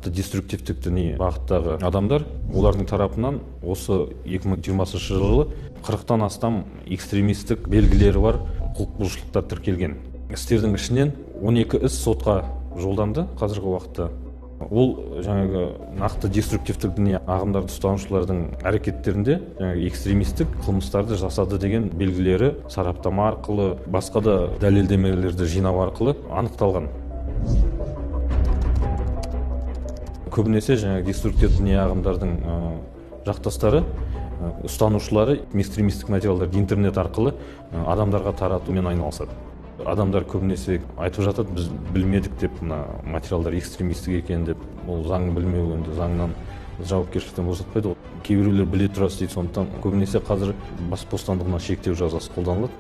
Деструктивтік діни бағыттағы адамдар, олардың тарапынан осы 2020 жылы 40-тан астам экстремистік белгілері бар құқық бұзушылықтар тіркелген. Істердің ішінен 12 іс сотқа жолданды қазіргі уақытта. Ол жаңағы нақты деструктивтік діни ағымдарды ұстанушылардың әрекеттерінде жаңағы экстремистік қылмыстарды жасады деген белгілері сараптама арқылы, басқа да дәлелдемелерді жинау арқылы анықталған. Көбінесе жаңағы деструктивті діни ағымдардың жақтастары, ұстанушылары экстремистік материалдарды интернет арқылы адамдарға таратумен айналысады. Адамдар көбінесе айтып жатады, біз білмедік деп, мына материалдар экстремистік екен деп. Ол заңды білмеу енді заңнан жауапкершіліктен босатпайды ғой. Кейбіреулер біле тұра істейді, сондықтан көбінесе қазір бас бостандығынан шектеу жазасы қолданылады.